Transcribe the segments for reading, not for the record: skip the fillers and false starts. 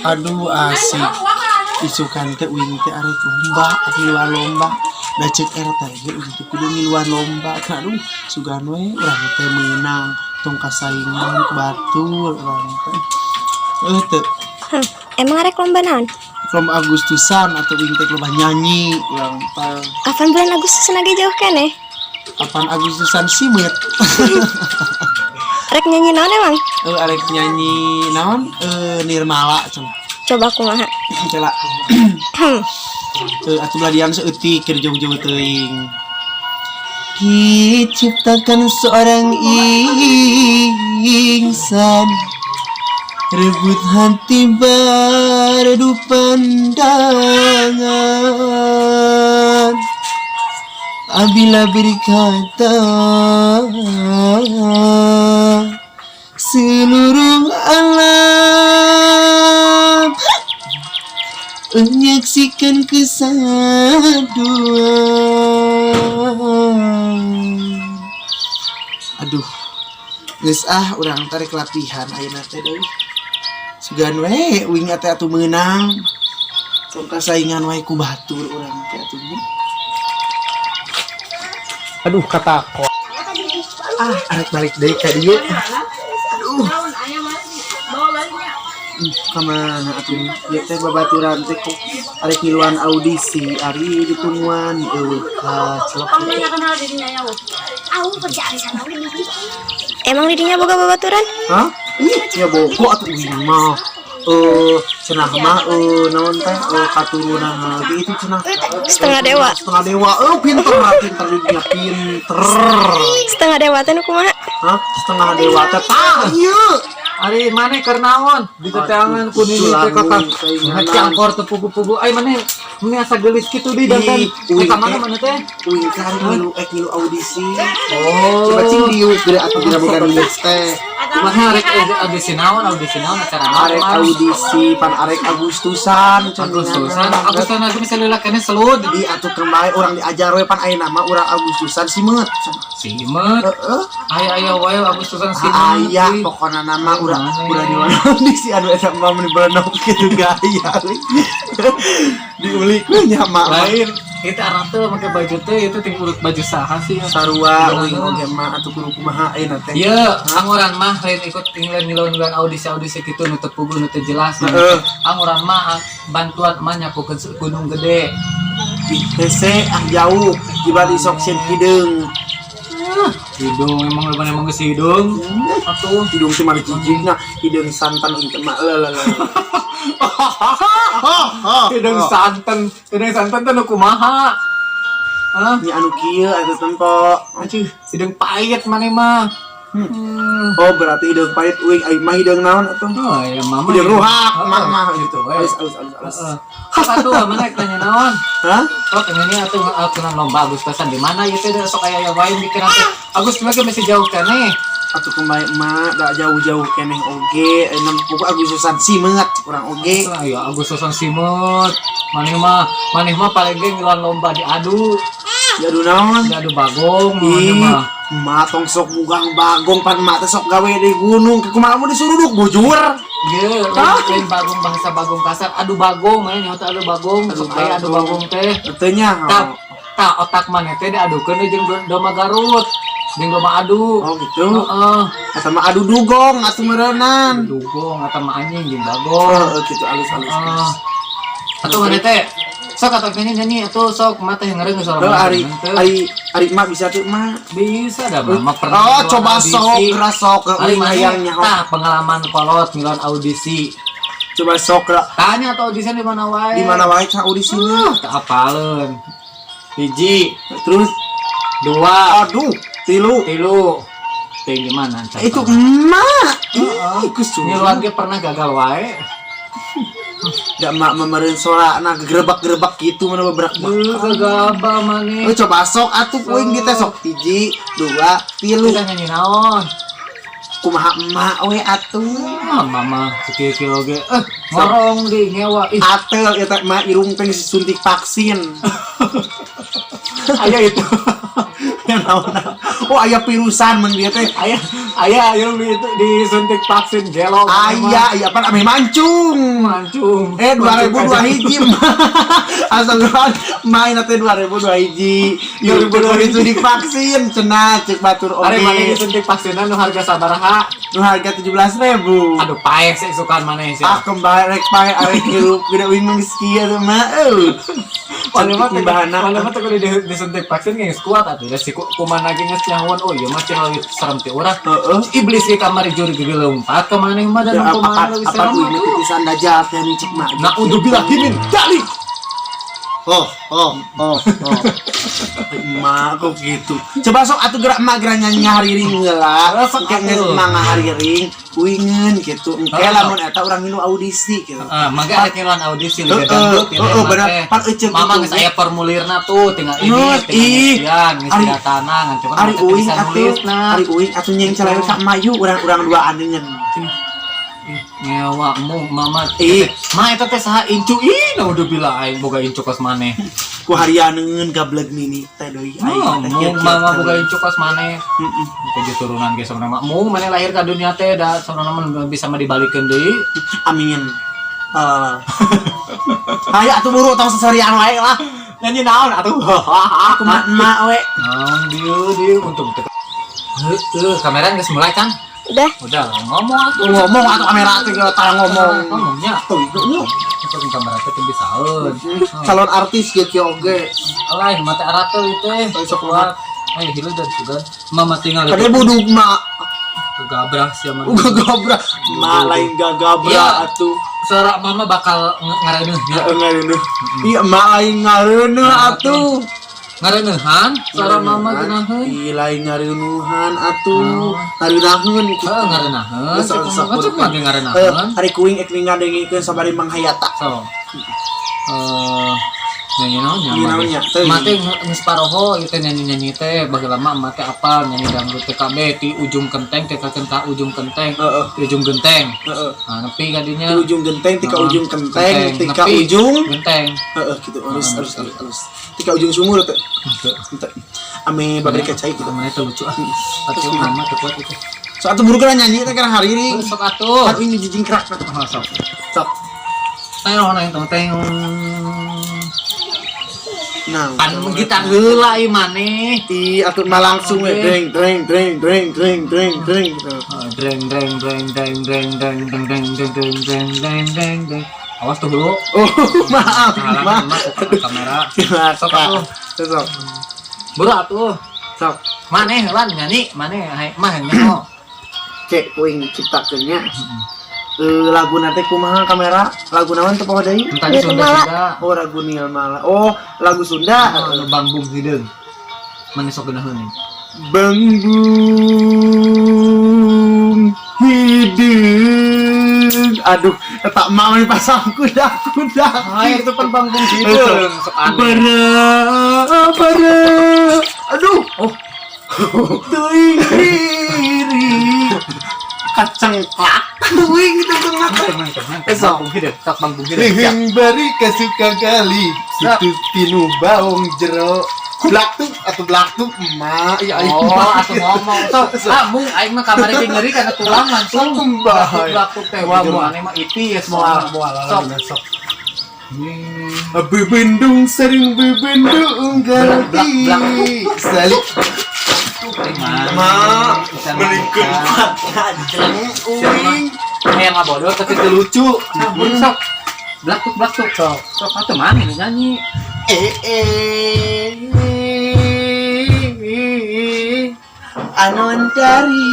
Aduh, asik. Isukan teh uing teh arek lomba, ngiluan lomba. Da cek RT ge uing teh kudu ngiluan lomba. Aduh, sugan we urang teh meunang. Tong kasaingan ku batur urang teh. Eh, teu. Emang arek lomba naon? Lomba Agustusan atau uing teh lomba nyanyi urang teh. Kapan bulan Agustus lagi jauh keneh? Kapan Agustusan simeut. Arek nyanyi naon emang? Eh, arek nyanyi naon? Eh, Nirmala cenah. Coba kumaha? Cela. Eh, atuh beladian saeutik keur jauh-jauh teuing. Diciptakan seorang insan, rebut hati beradu pandangan. Apabila berkata seluruh alam menyaksikan kesatuan. Aduh, geus ah, urang tarik latihan ayeuna teh deui. Sugan we uing teh atuh meunang. Tong kasaingan wae ku batur urang teh atuh. Aduh, katako. Ah, arek balik deui ka dieu. Aduh. Kamana atuh? Ieu teh babaturan teh kok arek ngiluan audisi, ari ditungguan euweuh lah celok. Emang didinya boga babaturan? Hah? Ih, ya bogo atuh uing mah. Eh, cenah mah eh naon teh katurunan lagi itu cenah. Setengah dewa. Setengah dewa. Eh, pinter lah, pinter didinya pinter. Setengah dewa teh nu kumaha? Hah? Setengah dewa teh tah ieu. Ari maneh keur naon? Diteteangan ku nini teh kakak. Ngecangkor teu pugu-pugu. Ai maneh maneh asa geulis kitu di dandan. Ih, uing Ka mana teh. Maneh teh? Uing kan ngilu ngilu audisi. Oh. Coba cing diuk gede atuh dina boga duit teh. Kumaha arek audisi naon, acara naon? Arek Mang? Audisi pan arek Agustusan. Agustusan, Agustusan lagi misalnya lelaknya selud. Di atuh kembali urang diajar we pan ayeuna mah urang Agustusan simeut. Simeut. Heeh. Aya aya wae Agustusan simeut. Aya Ih. Pokona nama urang Mana? Urang ngiluan audisi, anu eta mah meuni berenok kitu gaya. Diulik we nya mak. Lain, itu arah tuh pakai baju teh itu ting urut baju saha sih ya? Sarua uing oge mah atuh kudu kumaha ayeuna teh. Iya, angoran mah lain ikut tinggal ngiluan audisi-audisi gitu nu teu pugu nu teu jelas. Heeh. Angoran mah bantuan mah nyapu ke Gunung Gede. Hese ah, jauh jiba isok sieun hideung. Hidung emang leban emang geus hidung. Atuh hidung teh mah cicingna hideung santan uing teh mah la la la. Hidung santan teh nu kumaha? Hah? Nya anu kieu atuh tempo. Anjir, hidung pahit maneh mah. Oh, berarti hideung pahit uing, aing mah hideung naon atuh? Oh, ya mama. Hideung ruhak Heeh, mah mah gitu we. Alus alus alus alus. Heeh. Sok atuh mana tanya naon? Hah? Sok ini atuh atuh lomba Agustusan di mana ieu teh sok aya aya wae mikir teh. Agus lagi masih jauh keneh. Atuh kumaha emak da jauh-jauh keneh oge, enam pokok Agustusan simeut kurang oge. Ah, ya Agustusan simeut. Maneh mah paling ge ngiluan lomba diadu. Diadu naon? Diadu bagong maneh Ih, mah. Emak tong sok mugang bagong, pan emak teh sok gawe di gunung. Kumaha mun disuruduk bujur? Ye, lain bagong bahasa bagong kasar, adu bagong maneh nyaho teh adu bagong, sok aya adu bagong teh. Teu nya. Tah, tah otak maneh teh diadukeun jeung domba Garut. Jeung domba adu. Oh gitu. Heeh. Eta mah adu dugong atuh meureunan. Dugong atau mah anjing jeung bagong. Oh, gitu alus alus. Heeh. Atuh maneh teh sok atuh nyanyi nyanyi atuh sok mah teh ngereng suara Oh, maneh. ari Teu. Ari ari emak bisa tuh emak. Bisa dah mah pernah Oh, ngiluan coba audisi. Sok geura sok Ari uing maneh hayang nyaho. Tah pengalaman kolot ngiluan audisi. Coba sok geura. Tanya atau audisi di mana wae. Di mana wae cah audisinya? Ah, teu apaleun. Hiji, Terus dua, aduh, tilu. tilu. Teh gimana? Itu emak. Heeh. Ih, kusu. Ngiluan ge pernah gagal wae. Da emak memereun sorana gerebak-gerebak gitu mana beberak. Beuh, gegabah maneh. Oh, coba sok atuh uing kita sok hiji, dua, tilu. Kita nyanyi naon? Kumaha emak we atuh. Ah, mama sekieu-kieu ge. Eh, ngorong di ngewa. Ih, Atel eta mah irung teh disuntik vaksin. Aya itu. Ya naon. Oh, aya virusan mun dia teh. Aya Aya yang di, itu disuntik vaksin gelo. Aya, iya pan ameh mancung. Mancung. Eh 2002 hiji mah. Astagfirullah, main teh 2002 hiji. 2002 itu divaksin cenah cek batur Ari maneh oge. Disuntik vaksinna nu harga sabaraha? Nu harga 17.000. Aduh, paeh sih isukan maneh sih. Ah, kembali rek pae arek hirup gede uing mah geus kieu teh mah. Euy. Mana mah teh Bahana. Mana mah teh kudu disuntik vaksin geus kuat atuh. Da si kumana ge geus nyahoan, oh iya mah cenah leuwih serem ti urang. Heeh. Iblis ge kamari juri ge leumphat ka maneh mah dan Ya, kumaha apa leuwih apa serem uing atuh. titisan dajjal teh nih cek mah. Naudzubillahi min dzalik. Oh, oh, oh, oh. Emak kok gitu. Coba sok atuh gerak emak gerak nyanyi ngahariring heula. Sok Engke geus atuh. emak ngahariring, uingeun gitu. Engke Heeh. lamun eta urang ngilu audisi gitu. Heeh, mangga arek ngiluan audisi Liga Heeh, Dangdut ya, heeh, mah bener. teh. Pan euceuk Mama itu geus ge. Aya formulirna tuh, tinggal ini, Nus, tinggal ih. ngisian, ngisi Ari- datana, ngan cuman Ari mah teh uing bisa atuh, nulisna. ari uing atuh nyeng calawe ka emak yuk urang-urang duaan deungeun. Ngewa mu mama. Ih. Ma eta teh saha incu ih, naudzubillah aing boga incu kos maneh. Ku harianeun gableg nini teh deui aing Oh, teh mu kieu-kieu mama teh. boga incu kos maneh. Heeh. Tujuh turunan ge sebenarnya mah. Mu maneh lahir ka dunia teh da sebenarnya mah bisa mah dibalikeun deui. Amin. Ah. Hayu atuh buru tong seserian wae lah. Nyanyi naon atuh? Aku mah emak we. Naon dieu dieu untung teu. Heueuh, kamera geus mulai kan? Udah. Udah ngomong atuh. Ngomong atuh kamera teh tara ngomong. Ngomongnya. Tuh, itu Itu kamera teh teu bisaeun. Calon artis kieu kieu oge. Lain mata arate itu teh. Sok Kuat. Ayo hilu dan sugan. Mama tinggal Kade buduk mak. Gabrak sih sama. Uga gabra. Ma lain gagabra Iya. atuh. Suara mama bakal ngareuneuh nya. Heeh ngareuneuh. Iya ma lain ngareuneuh atuh. Ngareuneuhan suara mama geunaheun. Ih lain ngareuneuhan atuh. Ngareunaheun kitu. Heeh, ngareuneuhan. Sok, sok, Cek mah ge Eh, ngareuneuhan. hari kuing ek ngadengikeun sabari manghayata. So. Eh, nyanyi naon nya? Nyanyi naon nya? Teuing. Mate geus paroho ieu teh nyanyi-nyanyi teh baheula mah mate apal nyanyi dangdut TKB ti ujung kenteng teh ka ujung kenteng, Heeh. ti ujung genteng. Heeh. Nah, nepi ka dinya. Di ujung genteng tika Heeh. ujung kenteng tika Nepi. Ujung genteng. Heeh gitu halus halus halus halus. Tika ujung sumur teh. Henteu. Henteu. Ame babari kacai gitu. Mana teh lucu ah. Atuh mama teu kuat itu. So atuh buru geura nyanyi teh kana hari Sok atuh. Kan ini jijingkrak. Oh, sok. Sok. Teng teng teng teng. Nah, Pan gitar heula ieu maneh. Ih, atuh mah langsung we Oke. dreng dreng dreng dreng dreng dreng dreng gitu. Oh, dreng dreng dreng dreng dreng dreng dreng dreng dreng dreng dreng dreng dreng dreng. Awas tuh dulu. Oh, maaf, Ngalah maaf. mah ke kamera. Silakan. Sok atuh. Sok. Buru atuh. Sok. Maneh heula nyanyi, maneh mah nyanyi. Cek kuing ciptakeun nya. Eh, lagu nanti kumaha kamera? Lagu naon teu poho deui? Tadi Sunda Nirmala. Sunda. Oh, lagu Nirmala. Oh, lagu Sunda. Anu Bangbung hideung. Maneh sok geunaheun. Bangbung hideung. Aduh, tak mau nih pasang kuda kuda. Ah, itu pan Bangbung hideung sok aneh. Bara bara. Aduh. Oh, Teuing diri. Kacengklak. Teuing itu tengah. tenang tenang. Eh, sok. Bangbung hideung, sok Bangbung hideung. Lihing bari kasuka kali situ tinu baung jero blak tuh atau blak tuh emak ya aing Oh, mah. atuh ngomong. Sok, ah mung aing mah kamari teh nyeri kana tulang langsung. Langsung bahaya. Blak teh wah mu aneh mah ipis. Moal moal Sok. sok. Bebendung sering bebendung ganti Blak, salik ma melingkung uing. Kayak ngabodor tapi teu lucu. Nah, buru sok. Blak tuk blak tuk. Sok. Sok atuh mana nu nyanyi. Eh eh anon cari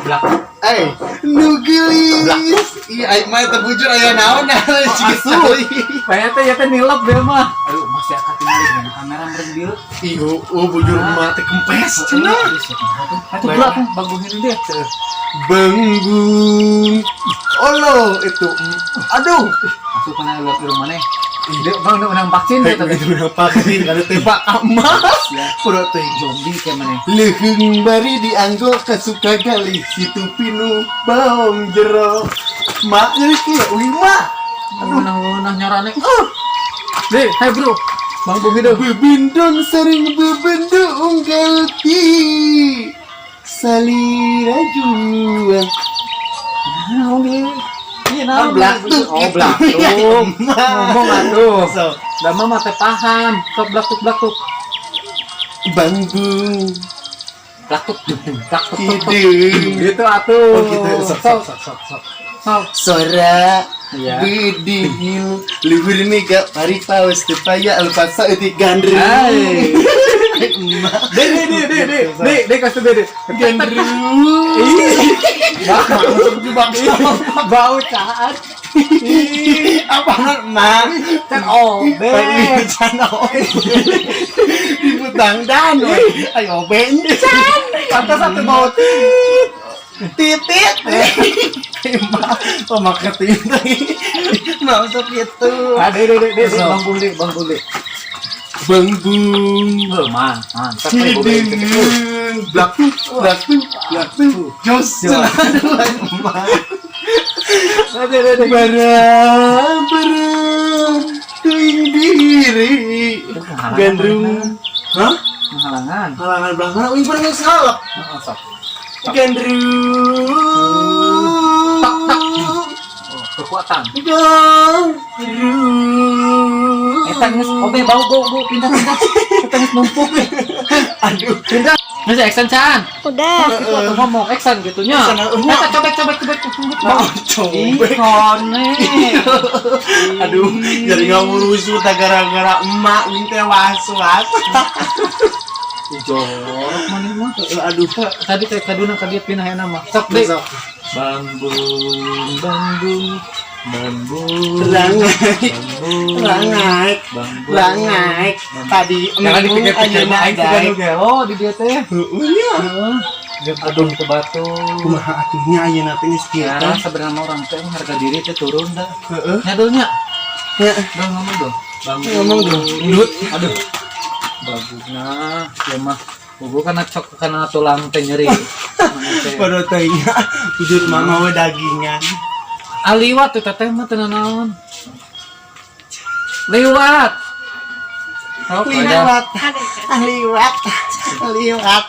Blak tuk. Eh, nu geulis. Ih, aing mah teu bujur aya naon nah cik Asuh. Kayaknya teh ya teh nilep be mah. Aduh, masih akan tinggal dengan kamera meureun dieu. Ih, oh, bujur mah teh kempes cenah. Atuh blak tuk Bangbung hideung deh. Benggung. Olo itu. Aduh. Asuh kana leuwat irung maneh. Dia bang udah unang vaksin Hei, dia tadi. itu udah vaksin kada tebak emas. Pura teh. Zombie kayak maneh. Leuheung bari dianggo kasuka gali situ pinu baong jero. Mak jadi kieu uing mah. Aduh, nah nyarane. Deh, hai bro. Bangbung hideung. Bebindon sering bebendung galti. Salira jua. Naon ieu? Ieu naon? Blaktuk. Oh, blaktuk. Ngomong atuh. So, Da mama teh paham. Sok blaktuk blaktuk. Banggung Blaktuk blaktuk. hidung. Gitu atuh. Oh, gitu. Sok, sok, sok, sok, sok. Sok. Sora Iya. bedil luhur mega pari paus teu paya lepat saeutik gandrung. Hai. Emak. Deh, deh, deh, deh, deh, deh, deh, kasih deh, deh. Gandrung. Bau caat. Apa emak? Can obe. Can obe. Diputang dan. Ayo bencan. Pantas satu bau tit. Titit. Emak, oh titit. Masuk itu. Ah, deh, deh, deh, deh, Sok. bang bule, bang bule. Banggung. Oh, mantap. Hidung. Blak blak blak jos. Aduh, emak. Deh, deh, deh. Bara bara tuing diri. Gandrung. Hah? Halangan. Halangan belakang uing pernah ngalap. Heeh, sok. Gandrung. Oh, kekuatan. Gandrung. Eta geus obe bau bau bau pindah pindah. Eta geus numpuk. Aduh. Pindah. Geus action can. Udah. Itu atuh ngomong action gitu nya. Action, nya. Eta cobek cobek cobek. Mau cobek. Ikone. Aduh, jadi ngawurusu tak gara-gara emak uing teh was-was. Jorok maneh mah. Aduh. Tadi teh kaduna ka dieu pindah enak mah. Sok deui. Sok. Bambung, bambung, bambung. Langai. Bambung. Langai. Bambung. Langai. Tadi Jangan dipikir-pikir mah aing daek. teh nu gelo di dieu teh. Heueuh nya. Heeh. Jeung adung ke batu. Kumaha atuh nya ayeuna teh geus kieu Ya, teh. sebenarnya orang teh harga diri teh turun dah. Heeh. Nya dul nya. Nya. Dul ngomong dong. Bambung. Ngomong dong. Dut. Aduh. Bagus nah, ya mah. Bobo kana cok kana tulang teh nyeri. Mana teh. Pada teh nya wujud mama we dagingan. Ah, liwat tuh teteh mah teu naon. Liwat. Oh, Liwat. Liwat. Liwat.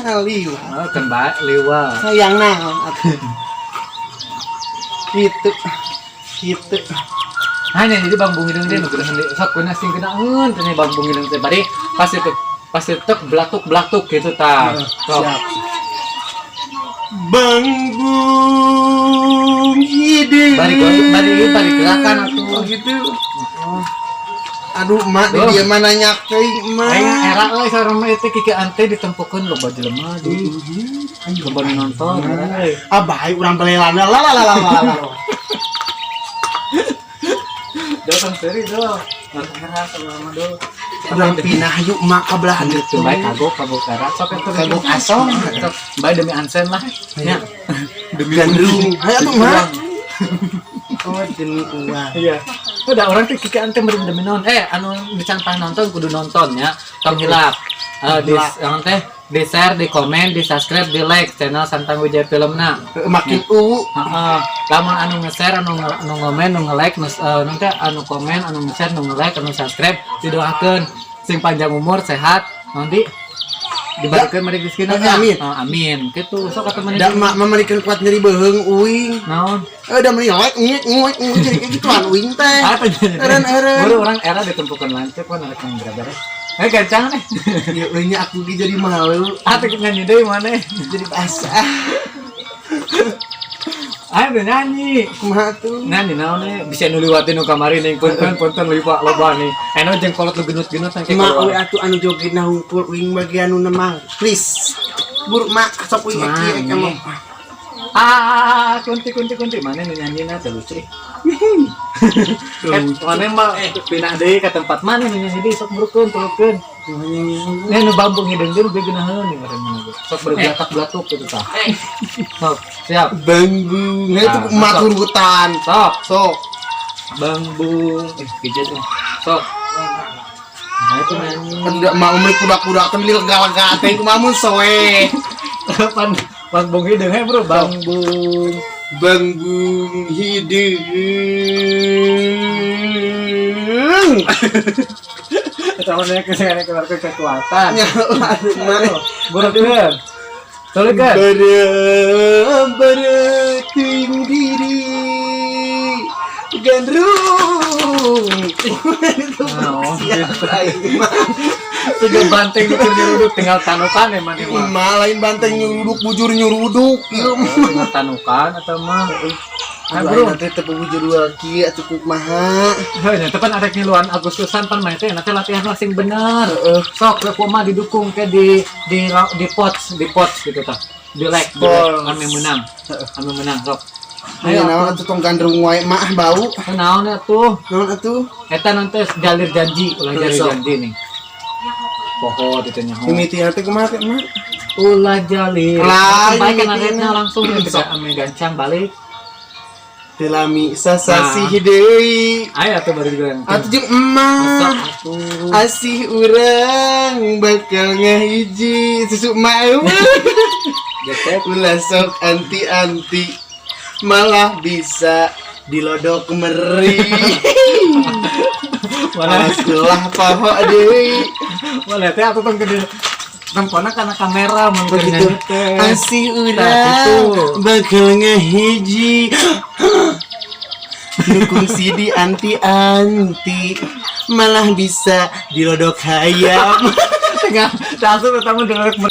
Liwat. Oh, kan bae liwat. Sayang naon atuh. Gitu. Gitu. Hanya jadi bang bung hidung teh nu geunaheun deui. Sok kuna sing geunaheun teh bang bung hidung teh bari pas itu belatuk belatuk gitu tah. Sok. Siap. Banggung hidup. Bari bari bari gerakan atuh. Oh gitu. Aduh, mak di Duh. dia mana nyak teuing, mak. Aing era euy sareng mah itu kiki ante ditempukeun loba jelema di. Loba nu nonton. Euy. Ah, bae urang belelana la la la la la la. Datang seri do. Nonton era sama do. Urang pindah yuk mak ka belah dieu. Bae kagok kagok era sok eta Kagok asong. Sok bae demi ansen lah. Nya. Demi gandrung. Hayo atuh mak. Oh, demi uang. Iya. Udah orang tuh kiki ante meureun demi naon. Eh anu dicantang nonton kudu nonton ya. Tong hilap. Eh di yang teh di share, di komen, di subscribe, di like channel Santang Wijaya Filmna. Makin u. Heeh. Lamun anu nge-share, anu ngomen, anu nge-like, nu teh anu komen, anu nge-share, anu nge-like, anu subscribe, didoakeun sing panjang umur, sehat, nanti dibarikeun mari rezekina nya. Amin. Oh, amin. Gitu sok kata maneh. Da mak memerikeun kuat nyeri beuheung uing. Naon? Eh da meuni like ngik ngik ngik jadi kayak gituan uing teh. Apa jadi? Eureun eureun. Baru orang era ditempukan lanceuk kan arek beres. Eh gancang nih. Ya euy aku ge jadi malu, Ah teu nyanyi deui maneh. jadi basah. Ayo udah nyanyi. Kumaha tuh? Nyanyi naon nih bisa nu liwatin nu kamari nih punten punten liwat loba nih. Eno jeung kolot lu genut-genut teh Mak we atuh anu jogetna hungkul uing bagian nu nemang. Please. Buru mak sok uing Mang, eki nih. Ah, kunti kunti kunti mana nu nyanyi na teh lucu. Eh, mana mah pindah deui ke tempat mana nu nyanyi deui sok burukeun tulukeun. Nih nu bambung hideung deui ge geunaheun nih ngaranna ge. Sok berbelatak-belatuk gitu tah. Sok, siap. Banggung. Nah, itu Ah, emak sok. urutan. Sok, Sok. bambung. Eh, pijet eh. Sok. Nah, itu nyanyi. Tidak mau meni kuda-kuda teh beli lega-lega teh kumaha mun soe. Pan bambung hideung he, Bro. Bambung. Banggung hideung. Eta mah nya keluarkeun kekuatan. Ya, aduh, mak. Burukeun. Tulukeun. Bare ting diri gandrung. Naon? Siapa aing mah? Tiga banteng nu keur nyuruduk tinggal tanukan ya maneh mah. Mah lain banteng nyuruduk, bujur nyuruduk ieu mah. Tinggal tanukan atau mah. Nah, Aduh, bro. aing teh teu bujur dua kieu atuh, kumaha? Heuh, nya teh pan arek ngiluan Agustusan pan maneh teh nanti latihan sing bener. Heeh. Sok we kumaha didukung ke di pots gitu tah. Di like, di like Pots. ame menang. Ame menang sok. Ayo naon atuh, tong gandrung wae mah bau. Naon atuh? Naon atuh? Eta nanti jalir janji, ulah jalir Sok. janji nih. Poho gitu nyaho. Mimitian teh kumaha teh, mah? Ulah jalir. Lah, Baik kan mimitina. aretna langsung ya Sok. ame gancang balik. Teu lami sasasih Nah. deui. Ayo atuh baru juga yang. Atuh jeung emak. Atuh. Asih urang bakal ngahiji susu emak eueuh. Gesek. Ulah sok anti-anti, malah bisa dilodok meri. Mana Awas ulah poho deui. mana teh atuh tong gede. Tempona kana kamera mun keur Begitu. nyanyi teh. Asih Nah, urang gitu. bakal ngahiji. Nu kungsi di anti-anti, malah bisa dilodok hayam. Tengah langsung pertama dilodok.